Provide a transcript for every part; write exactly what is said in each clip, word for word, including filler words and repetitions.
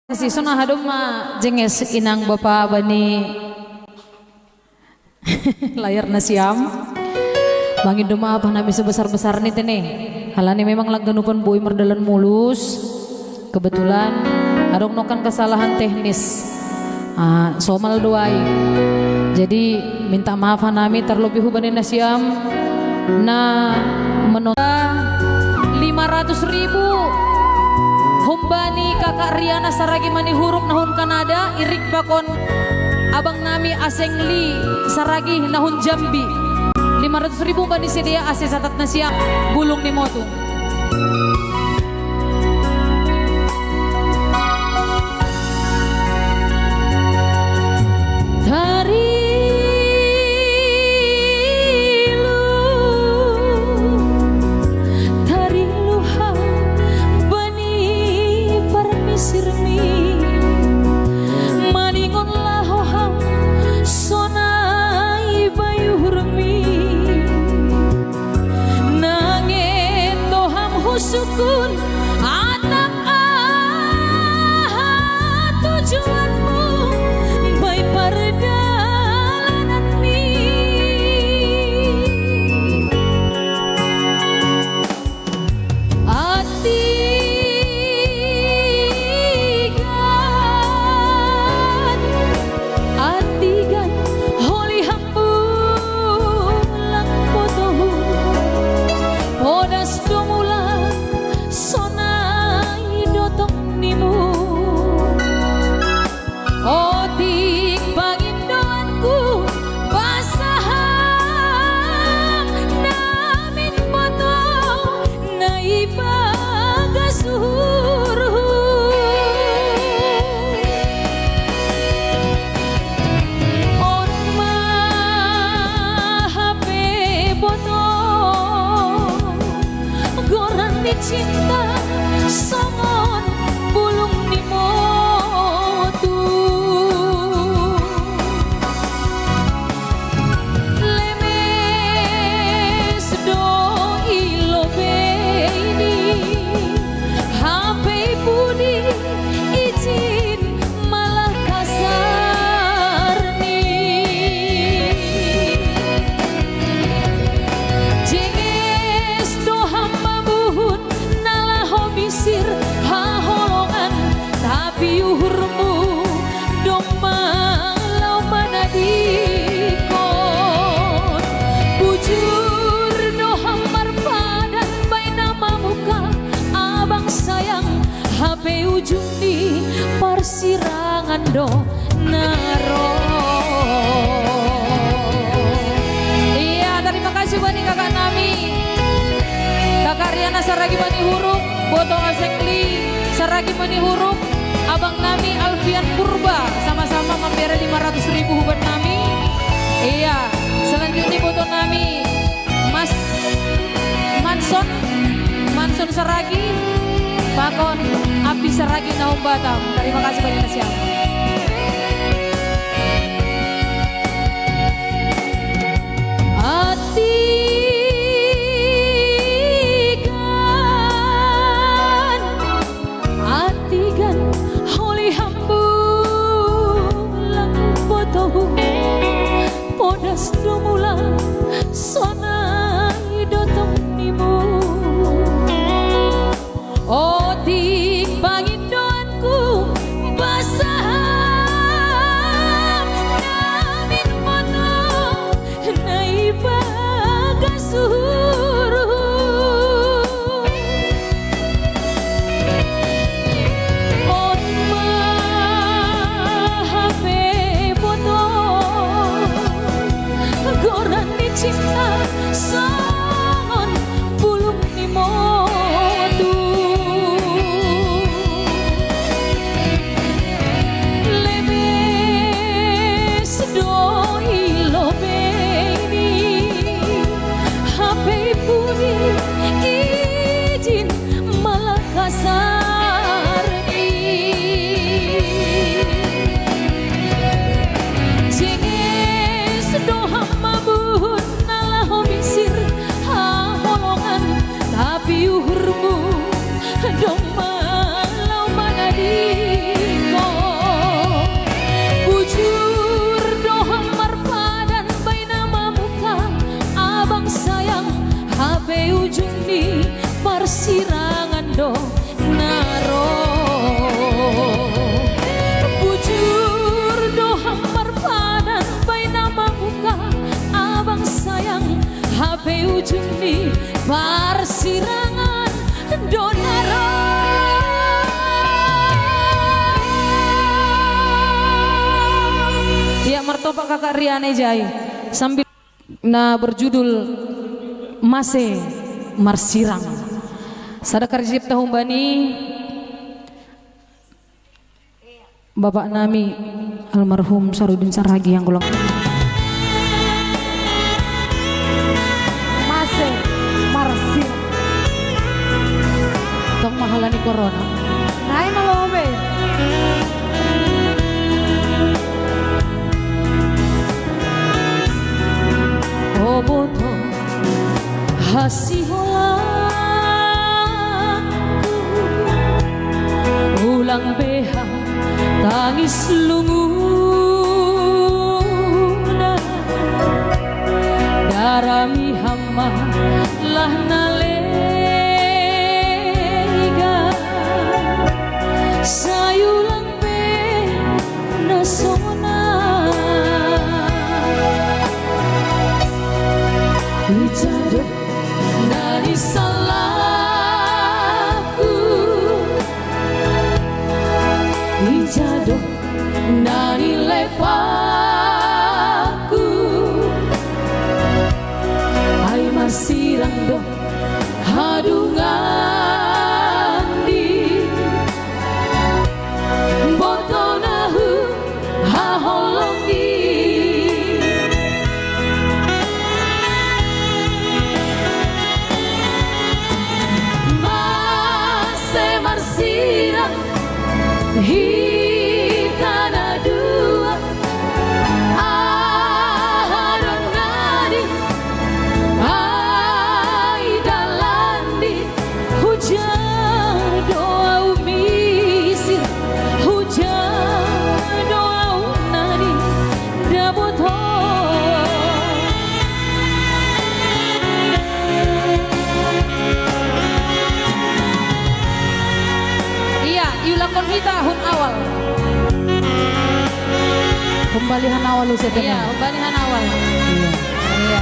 Si sona hadom ma jenges inang bapa bani layar nasiam. Bangin doma apa nami sebesar-besar ni tene. Halani memang langganupan bui merdalan mulus. Kebetulan adong nokan kesalahan teknis. Ah, somal doai. Jadi minta maaf hanami terlebih hubani nasiam na menonton. Lima ratus ribu humbani kakak Riana Saragi Manihuruk nahun Kanada, irik pakon abang nami Aseng Li Saragi nahun Jambi. Lima ratus ribu humbani sedia ase satat nasiam bulung ni motu. Tarilu, tarilu ham bani parmisirmi, maningon laho ham sonai bayuhurmi. Nangen do ham husukun, atap aha tujuanmu bai pardalananmi. Atigan, atigan, holi hambulang botohu. Podas do mulak sonai dotong nimu. Otik pangindoanku, basa ham namin boto na i bagas uhurhu. On ma hape boto, goran ni cinta songon bulung ni motu. Lemes do i lobeini, hape i pudi ijin malah kasarni. Jenges do ham mabuhut na laho misir haholongan, tapi uhurmu domma laho manadingkon. Bujur do ham marpadan baen na mamuka abang sayang, hape ujung ni parsirangan do na ro. Iya, terima kasih bani kakak nami. Kakak Riana Saragi Manihuruk, boto Aseng Li Saragi Manihuruk, abang nami Alfian Purba, sama-sama mambere lima ratus ribu huban nami. Iya, selanjutnya boto nami Mas Manson, Manson Saragi, pakon Abdi Saragi nahun Batam. Terima kasih banyak, siap. Atigan, atigan, holi hambulang botohu. Podas do mulak sonai dotong nimu. Otik pangindoanku, basa ham namin boto na i bagas uhurhu. On ma hape boto, goran ni cinta songon bulung ni motu. Lemes do i lobeini, hape i pudi ijin malah kasarni. Jenges do ham mabuhut na laho misir haholongan, tapi uhurmu domma laho manadingkon. Juni parsirangan donaro. Ya, martopak Kakak Riane jai. Sambil na berjudul Mase Marsirang. Sada karjip tahun bani Bapak nami almarhum Sarudin Saragi yang golong. Mase Marsi. Tong mahalani corona. Nai malobe. Oboto hasi hola ulang beha tangis lunguna darami hama lah nalega sayulang be nasona. Ijado nani salahku. Ijado nani lepaku. Ai marsirang do hadungandi. Botonahu haholongi. Mase marsirang hita na dua. Aha dong nadi, ai dalandi. Hujan doa umisi, hujan doa unani daboto. Iya, iulakon hita hun awal. Pembalihan awal usia. Iya, pembalihan awal. Iya. Iya.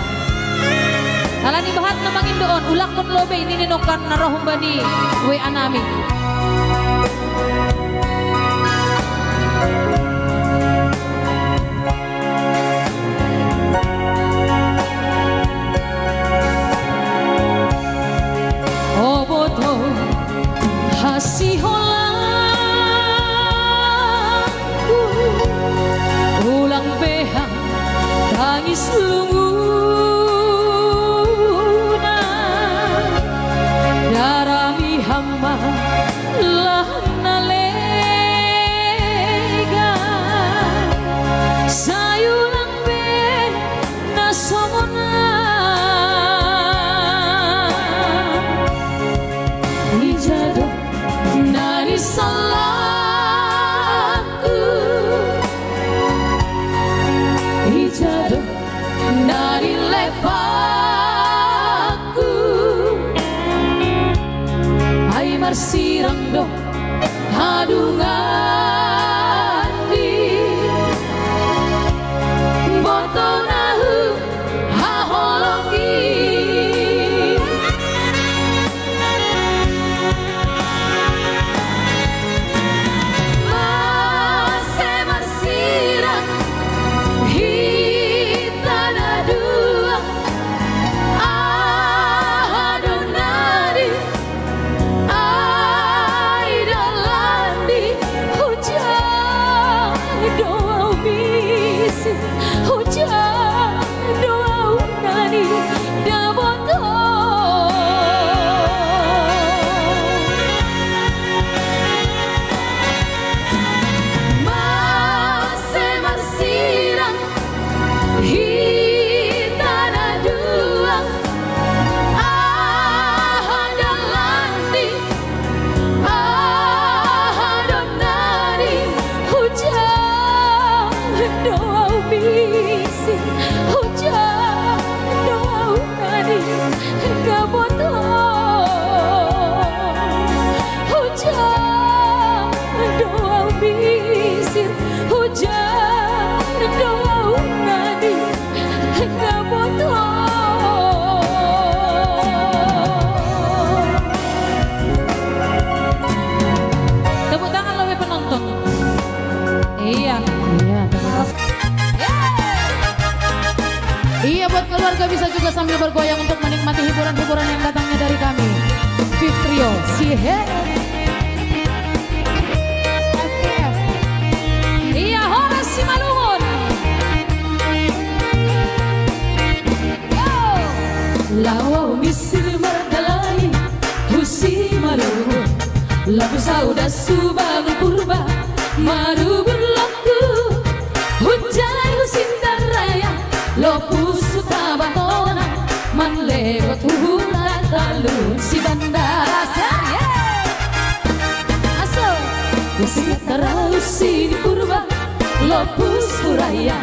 Alani bahat na mangindoon, ulakon lobe ini ninokan na roh bani we anami. Oboto hasi hola ulang beha tangis lunguna darami hama lah nalega sayulang be nasona. Ijado nani salahku. Ijado nani lepaku. Ai marsirang do hadungandi. Botonahu haholongi. Mase marsirang hita na dua. Aha dong nadi, ai dalandi. Labu sauda subangun purba, marubun loku, hujai husindaraya, lopu sutabang tona, manlebot huhura talun si bandara. Aso, husiat tarau sini purba, lopu suraya,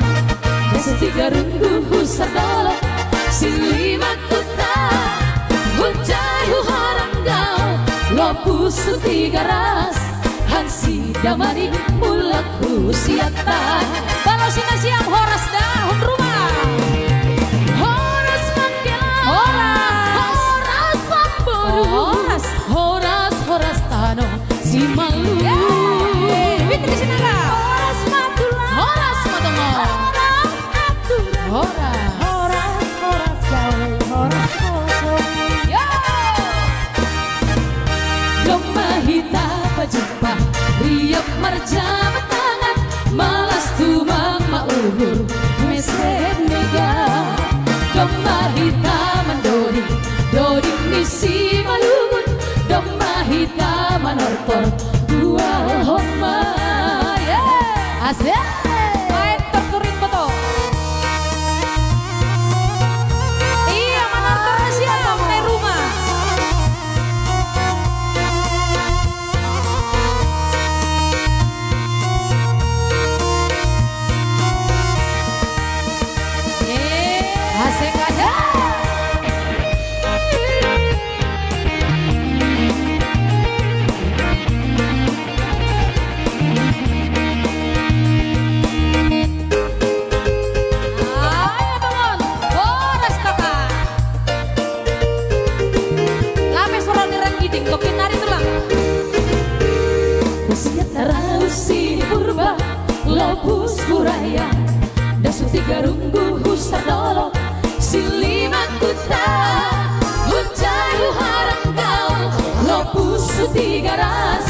dasuti garunggu husardolo, silima kuta, hujai huharanggau, lopu sutigaras, hansi damani mulak husiata. Balo sina siam horas da hun rumah. Horas Mangkela. Horas. Horas Samburu. Horas. Horas, horas tano si malu. Yeay. Fitri Sinaga. Horas Matula. Horas Matongo. Horas Atura. Horas. Horas, horas gawe, horas kosong. Yo. Domba hita pajumpa, riap marjama tangan, malas tumang mauhur, meset mega. Domba hita mandodi, dodi misi malungun, domba hita manortor, dual homa. Yeay. Asik. Main terturin betul. Iya, manortor siapa? Main rumah. Asik, asik. Ayo, bangun. Horas, Kakak. Lapis orang nirang giting, tokin nari tulang. Usia tarau sini purba, lopus buraya, dasuti garunggu husardolo, silima kuta, hujai huharanggau, lopus sutigaras,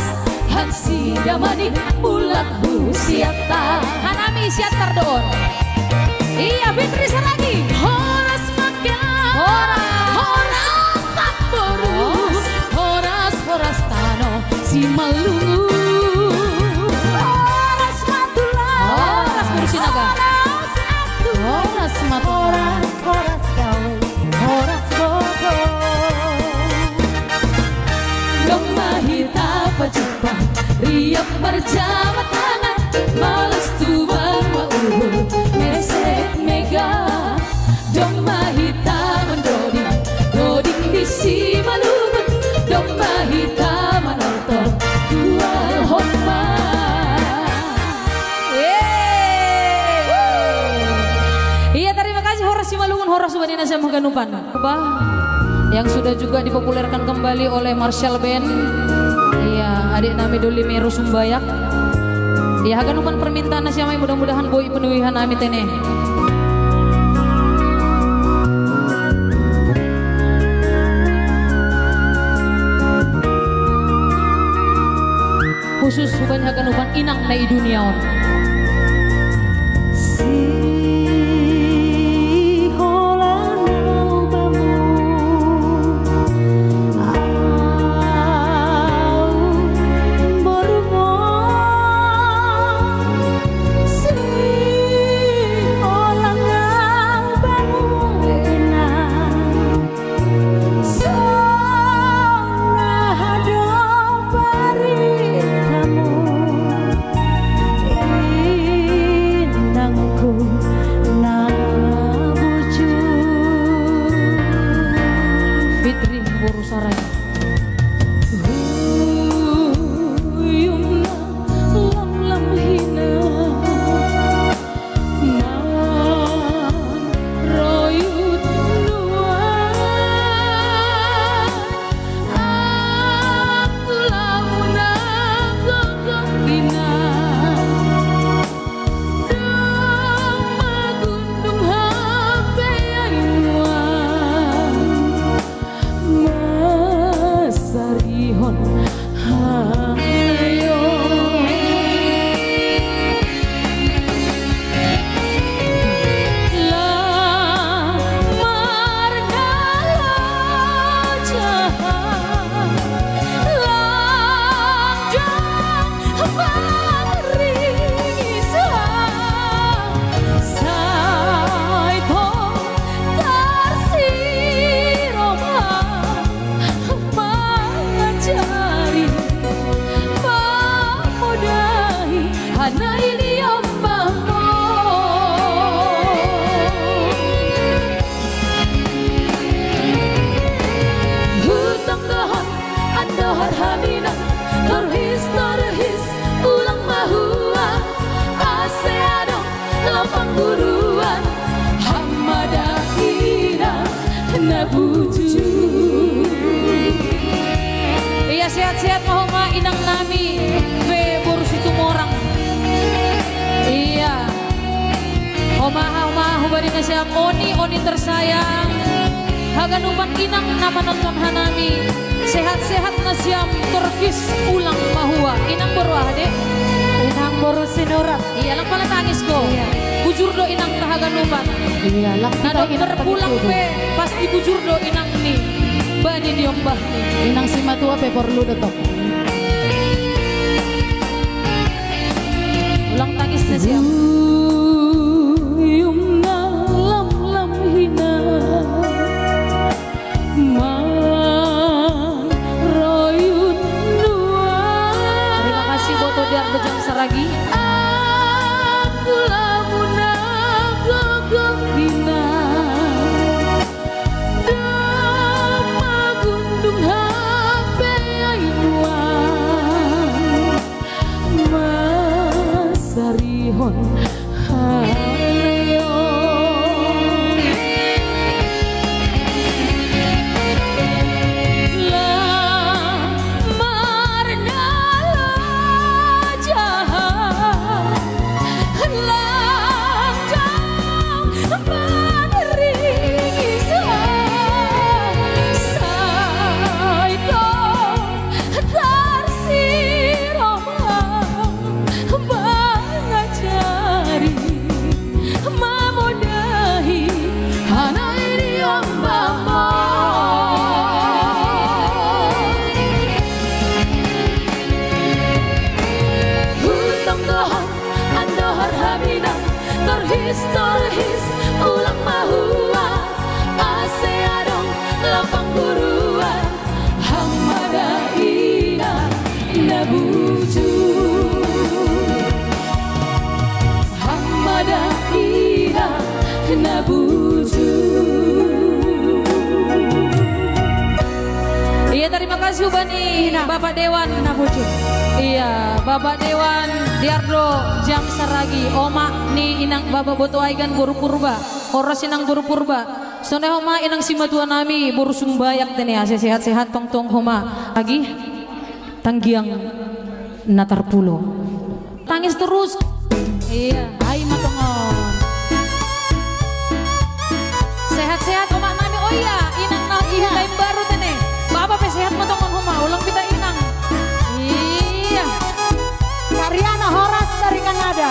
hansi damani mulak husiata. Hanami siatar doon. Iya, Fitri saragi. Horas Mangkela. Horas. Horas Samburu. Horas. Horas, horas tano si malungun. Horas Matula. Horas Guru Sinaga. Horas Atura. Horas Matula. Horas, horas gawe, horas bodo. Domba hita pajumpa, riap marjama tangan, malas tumang mauhur, meset mega. Domba hita mandodi, dodi misi malungun, domba hita manortor, dual homa. Yeay. Iya, terima kasih, horas Simalungun, horas Subanina Siam Haganupan. Kuba yang sudah juga dipopulerkan kembali oleh Marshall Band. Iya, adik nami Doli Meru Sumbayak. Iya, Haganupan permintaan nasi amai, mudah-mudahan boi penuhihan nami tene. Khusus hubani Haganupan inang na i dunia on. Si holan au bamu, au boru mo. Si holan au bamu, inang. Sona hado baritamu, inangku na bujur. Fitri Boru Sarai. Uyumna lamlam hina. Maroyut nuan, aku launa gogok ina. Dong magundung hape ai nuan. Harhamina, torhis torhis ulang mahua, ase adong lapang guruan, hamada ina na bujur. Iya, sehat-sehat ma homa inang nami, pe boru Situmorang. Iya. Homa, homa, hubani nasiam Oni, Oni tersayang. Haganupan inang na manonton hanami. Sehat-sehat nasiam torhis ulang mahua. Inang boru aha de? Inang boru Sinurat. Iya, lang pala tangis ko. Iya. Bujur do inang ta haganupan. Iya, lang. Na dob berpulang pe pasti bujur do inang ni bani di ombah ni. Inang simatua pe porlu do tok. Ulang tangis nasiam. Buyung na lamlam hina, man royut nuan. Terima kasih Boto Diar Bejang Saragi. Aku lamuna gogoh hina, da magundung hape ai nuan. Masarihon haleon. La marnalajahan, lanjang manringisan, saiko tarsiroma mangajari, mamodahi hanai di ombahmo. Hutong dohot andohar hamina, torhis torhis ulang mahua, ase adong lapang guruan, hamada ina na bujur. Hamada ina na bujur. Iya, terima kasih ubani Bapak Dewan. Na bujur. Iya, Bapak Dewan Diardo Jam Saragi, oma ni inang Bapak Boto Aigan boru Purba. Horas inang boru Purba. Sonai homa inang simatua nami boru Sumbayak tene, ase sehat-sehat tongtong homa. Agi tanggiang na tarpulo. Tangis terus. Iya, ai ma tongon. Sehat-sehat oma nami. Oh iya, inang na, iya, lain baru tene. Bapa pe sehat ma tongon homa, ulang pita inang. Iya. Kariana Horas dari Kanada.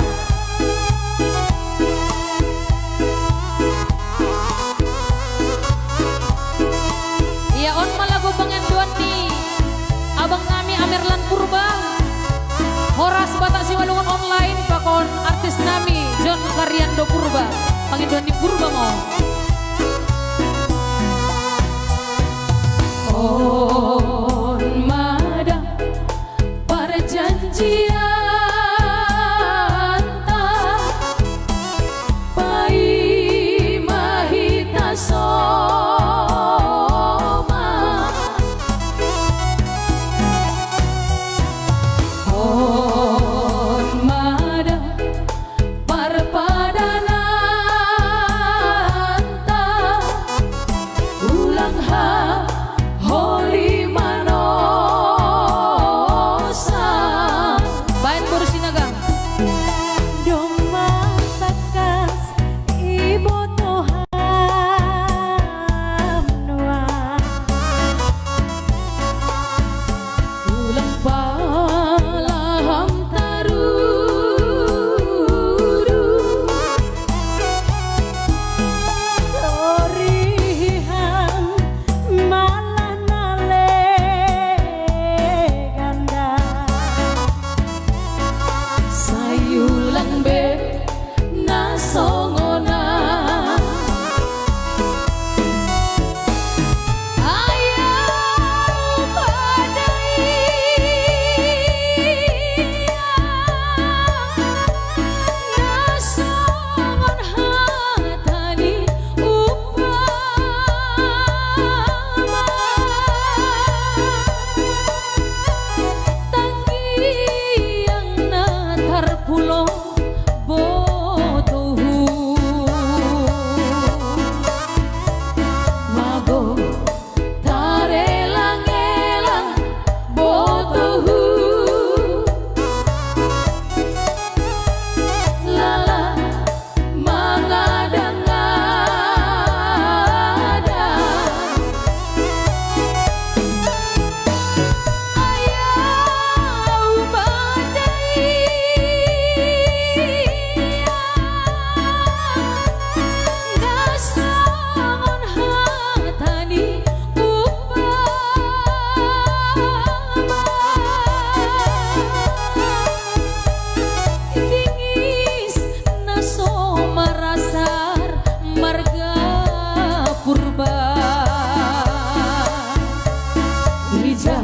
Iya, on ma lagu pangindoan ni abang nami Amerlan Purba. Horas Batak Simalungun online pakon artis nami John Kariando Purba. Pangindoan ni Purba mo. On ma da parjanjianta, paima hita somal. On ma da parpadananta, ulang ha holima Ija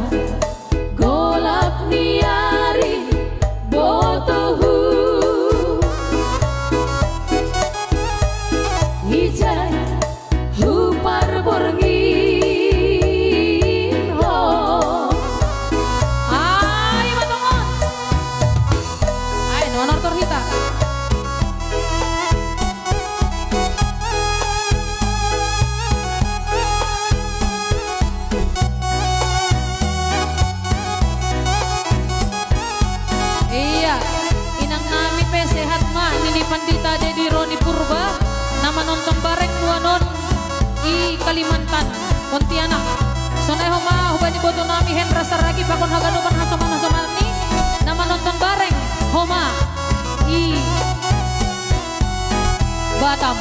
golap ni ari botohu. Ija hupar borngin ho. Ai matongon. Ai, no, nortor hita. Iya, inang nami pe sehat ma, nini Pandita Dedi Roni Purba, na manonton bareng nuanon i Kalimantan, Pontianak. Sonai homa hubani boto nami Hendra Saragi pakon haganupan hasoman-hasoman ni, na manonton bareng homa i Batam.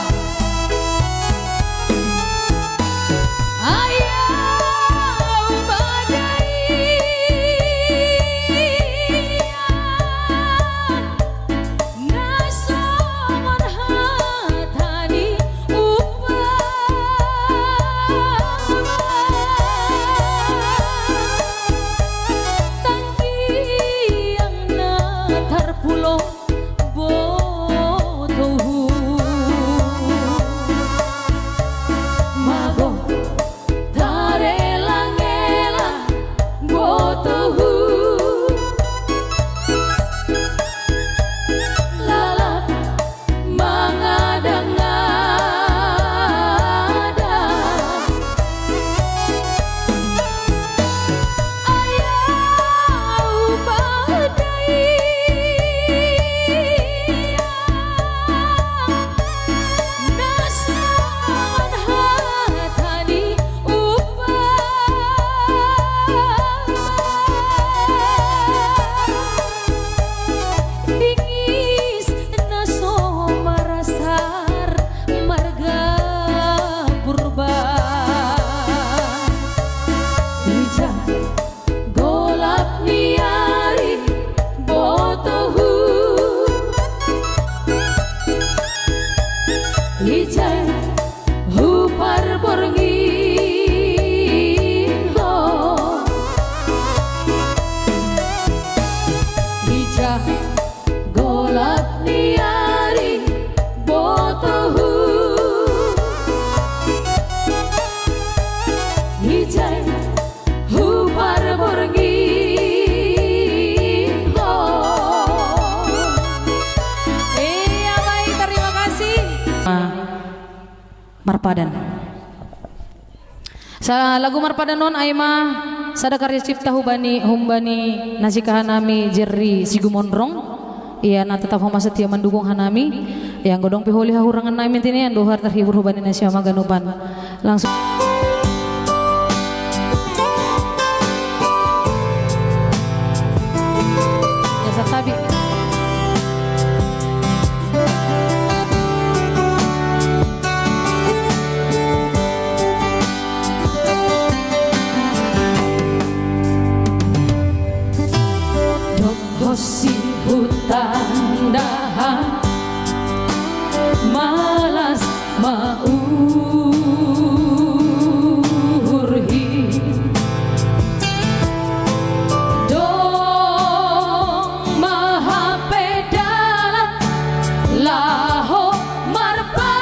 Ayau badai na songon hata ni upa. Tangkiang na tarpulo botohu. Mago tarelangela botohu. Lalap mangadang-adang. Ayau badai na songon hata ni upa. Dingis na so marasar marga Purba. Ija golap ni ari botohu. Ija hupar borngin ho. Ija golap ni ari botohu. Ija hupar borngin ho. Iya, baik, terima kasih. Marpadan. Sa lagu marpadan on ai ma sada karya cipta hubani, humbani na sikahanami Jerry Sigumondrong. Ia na tetap homa setia mandukung hanami. Ia anggo dong pe holi hahurangan nami tini, ia ndo hot terhibur hubani na siama ganupan. Langsung. Ya, santabi. Dok hosi hutandahan malas mauhurhi. Dong ma hape dalan laho marpadan.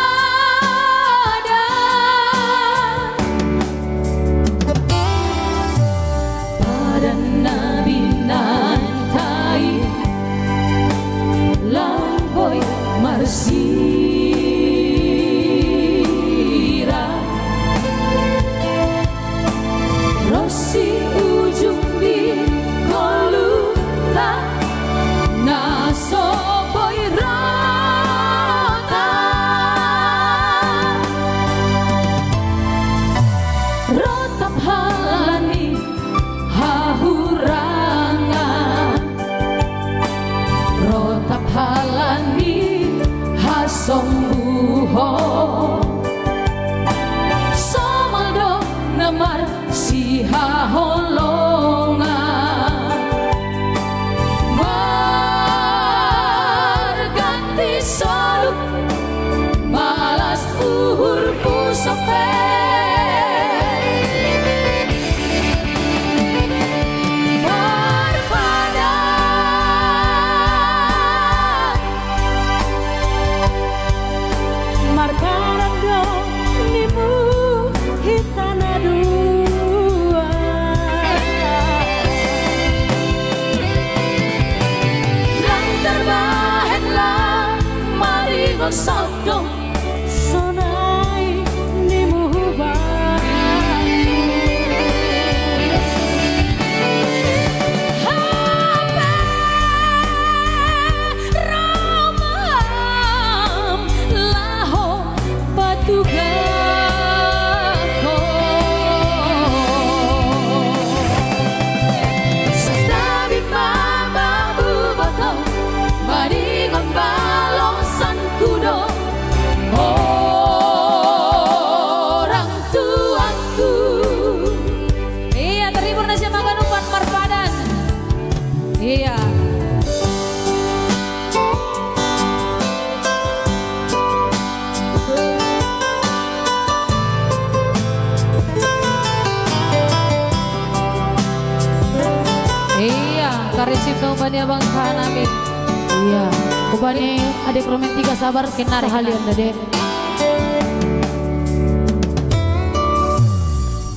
Padan na binantai lang boi marsirang. Ro si ujung di ngolunta na so boi rotap. Rotap halani hahurangan. Rotap halani hasombuhon. Somal do na marsihaholongan. Marganti solu malas uhurku sope. Sodong sonai ni muba. Hapa romam laho patugako. Satabi mama bubato, maringon balongsanku do, orang tuaku. Iya, terhibur na siya maganupan marpadan. Iya. Iya, karisip na ubani abang kanami. Iya, ubani adik romantika sabar kenari halian dade.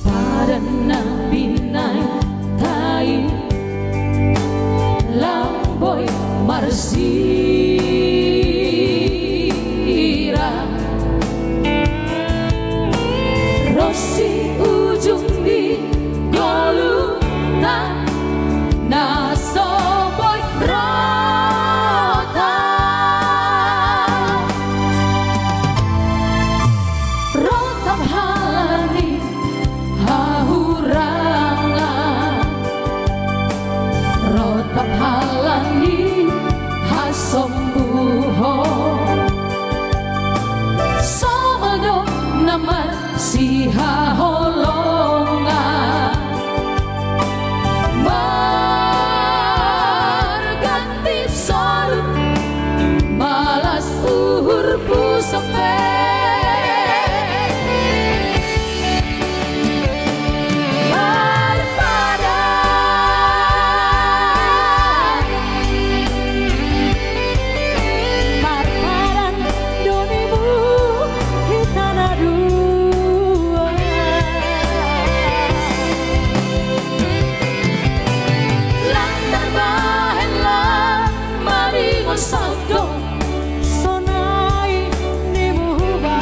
Padan na binai tai lamboi marsira. Rosi ujung di goluta na soboi rota. Rota halani hahurangan, rota halani hasombuho. Somado namar sihaholongan. Marganti sorut malas uhur pusape. Marpadan. Marpadan donimu hita na dua. Lantar bahenlah maringon sodong sonai ni muba.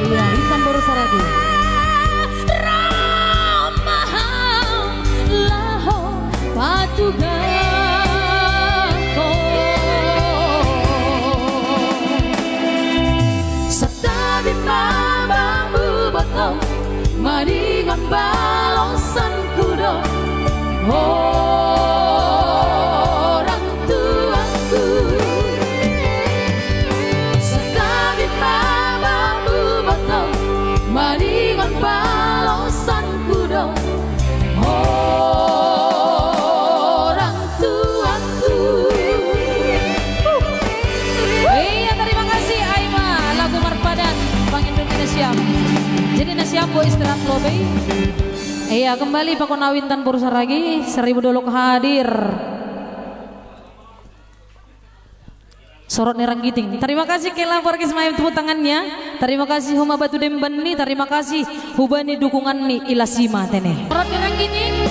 Iya, Intan Boru Saragi. Ramaham laho patugako. Satabi mama bubato, maringon balongsanku do, orang tuaku. Satabi mama bubato, maringon balongsanku do, orang tuaku. Iya, terima kasih Aima, lagu Marpadan, Bang Indonesia. Jadi na siap bo istirahat lo bei. Iya, kembali pakon au Intan Boru Saragi, Seribu Dolok hadir. Sorot ni Ranggiting. Terima kasih Kela Borges main tepuk tangannya. Terima kasih Huma Batu Demban ni. Terima kasih hubani dukungan ni Ilasima tene. Sorot ni Ranggiting.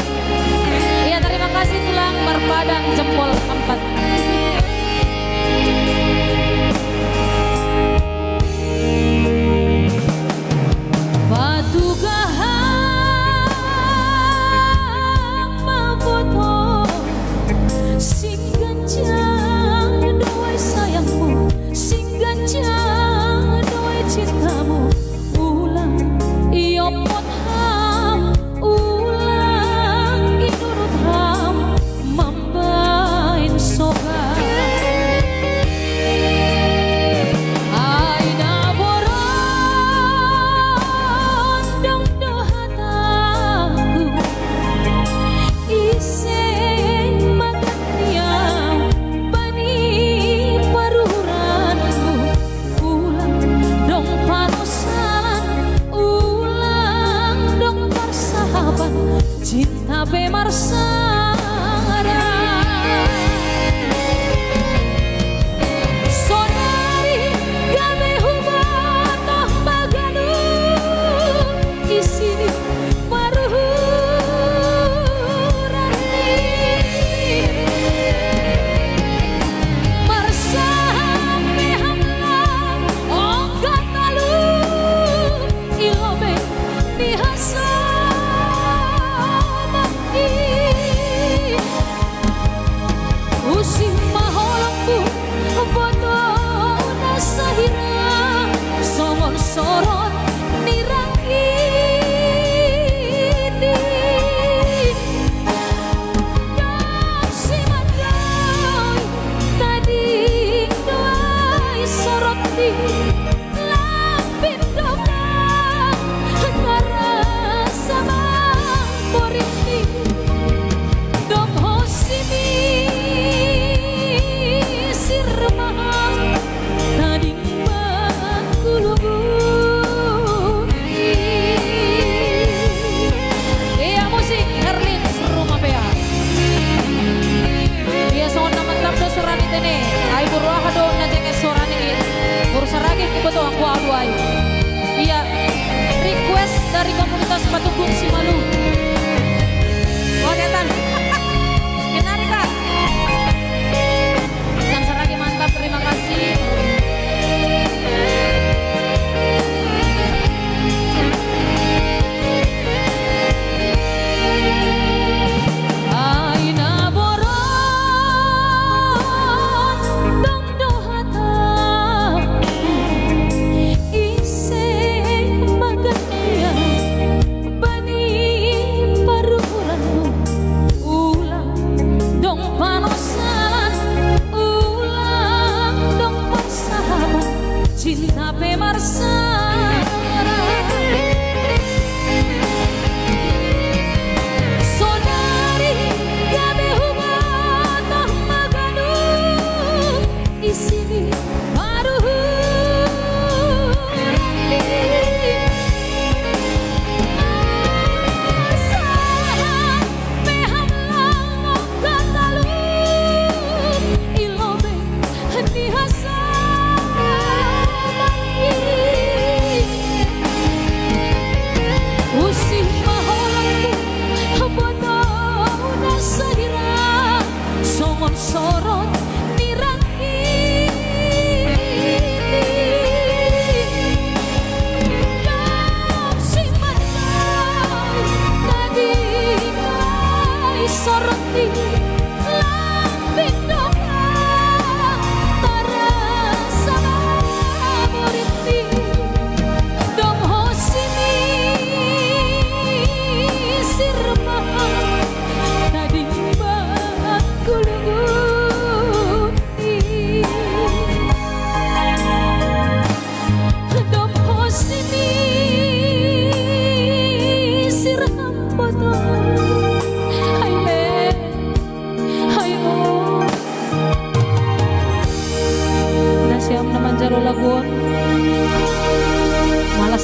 Iya, terima kasih tulang Marpadan jempol empat. Patugaham maboto sing ganjang do ai sayangmu, sing ganjang do ai cintamu. Ulang iopot ham, ulang inurut ham, mambaen soga. Ai na borondong do hataku, ise ma gantian bani paruhuranku. Ulang dong panusalan, ulang dong parsahaban, cinta pe marsara. Sonari gabe hubatoh maganu isi paruhuran ni.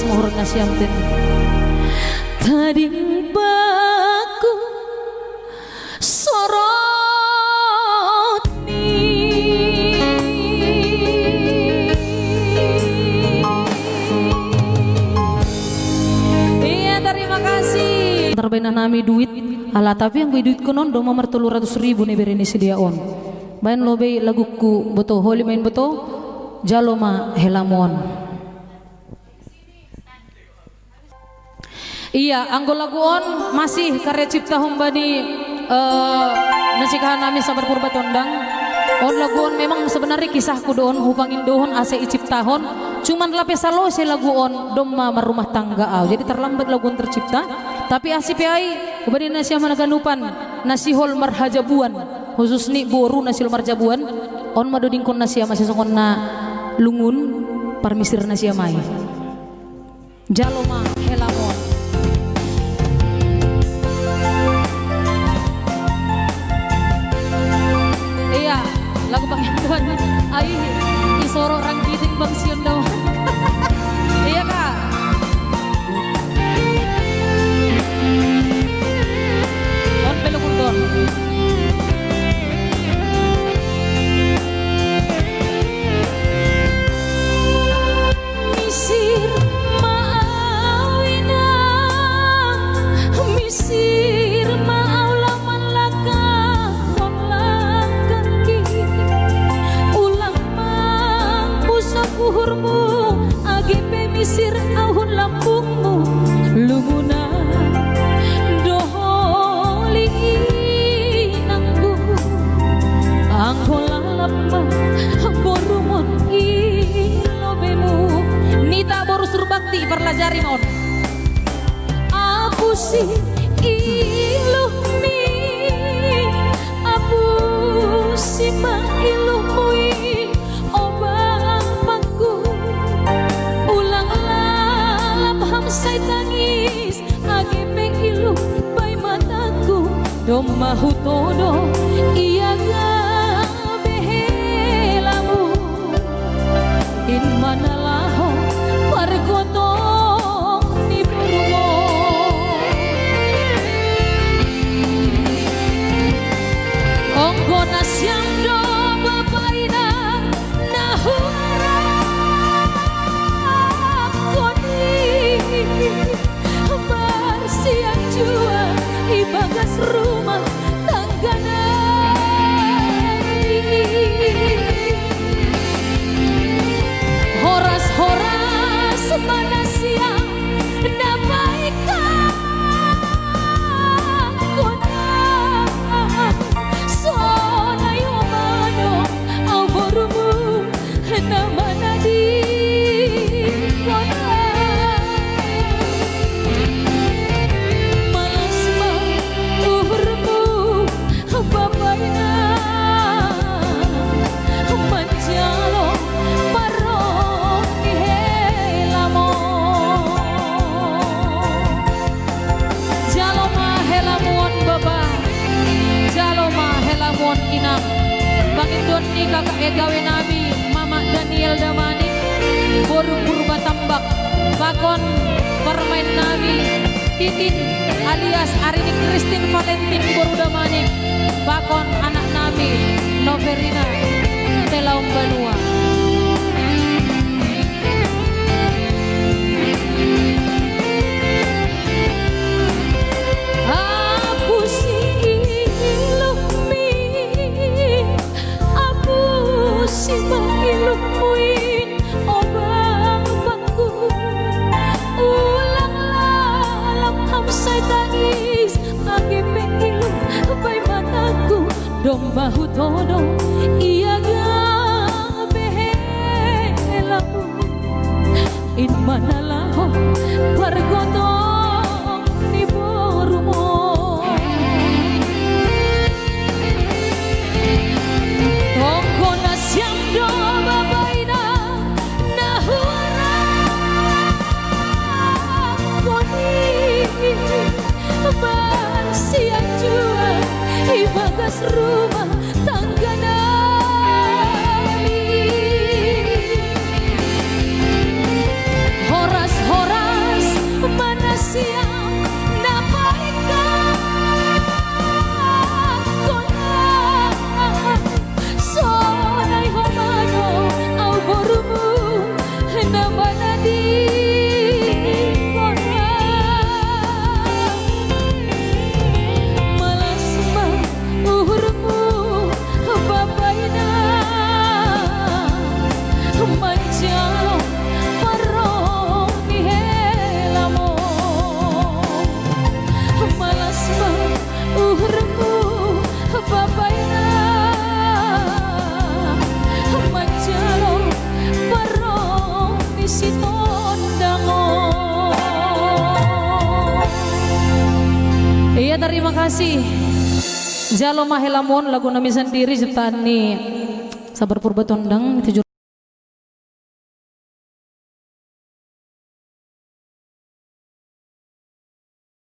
Mohor na siam ten. Tading baku sorot ni. Iya, terima kasih. Terbenah nami duit. Ala tapi anggo iduitku non do mamar tolu ratus ribu ni bere ni sidia on. Baen lo bei laguku boto holi main boto. Jalo ma helamon. Iya, anggo lagu on masih karya cipta humbani, eh, na sikahan nami Sabar Purba Tondang. On lagu on memang sebenarnya kisahku do on, hupangindohon asa iciptahon. Cuman lape salose lagu on domma marrumah tangga au. Jadi terlambat lagu on tercipta. Tapi asi pe ai, ubani na siama na ganupan, na sihol marhajabuan. Khusus ni boru na sihol marjabuan. On ma dodingkon na siama sisongon na lungun parmisir na siama i. Jalo ma helamon. Iya, lagu Bang Iwan. Ai, isoro rang giting Bang Sion dau. Iya, Kak. On belum undon. Misir ma au inang, misir ma au laman langkahkon langkahki. Ulang mangusap uhurmu, age pe misir au hun lambungmu. Lunguna dohot Oli inangku, anggo lalap ma borumon i lobemu. Nita boru Surbakti, parlajari ma on. Apusi iluhmi, apusi ma iluhmu i, o bapakku. Ulang lalap ham sai tangis, age pe iluh bai matangku, domma hutodo ia gabe helamu. In ma na laho pargotong ni borumon. Anggo na siam do bapa inang na huarapkon i, marsianjuan i bagas rumah tangga nami. Horas-horas ma na siam na paikkankon, sonai ho ma adong au borumu na manadingkon. Malas ma uhurmu, bapa inang, manjalo parroh ni helamon. Jalo ma helamon bapa, jalo ma helamon inang. Pangindo ni kakak e gawe nami, Mamak Daniel Damanik, boru Purba Tambak, pakon parumaen nami, Titin alias ari ni Christine Valentin boru Damanik, pakon anak nami, Noverina Telaum Banua. Apusi iluhmi, apusi ma iluhmu i, o bapakku. Ulang lalap ham sai tangis, age pe iluh bai matangku, domma hutodo ia gabe helamu. In ma na laho pargotong ni borumon. Anggo na siam do bapa inang na huarapkon i, marsianjuan i bagas rumah tangga nami. Horas-horas Siam na paikan ko na. Sonai ho mano au borumu na banadi ko na. Malas ma uhurmu babaina manjalo parong ni helamo. Malas ma uhurmu babaina manjalo parong ni Sitondangon. Iya, terima kasih. Jalo ma helamon, lagu nami sandiri ciptaan ni Sabar Purba Tondang, tujuh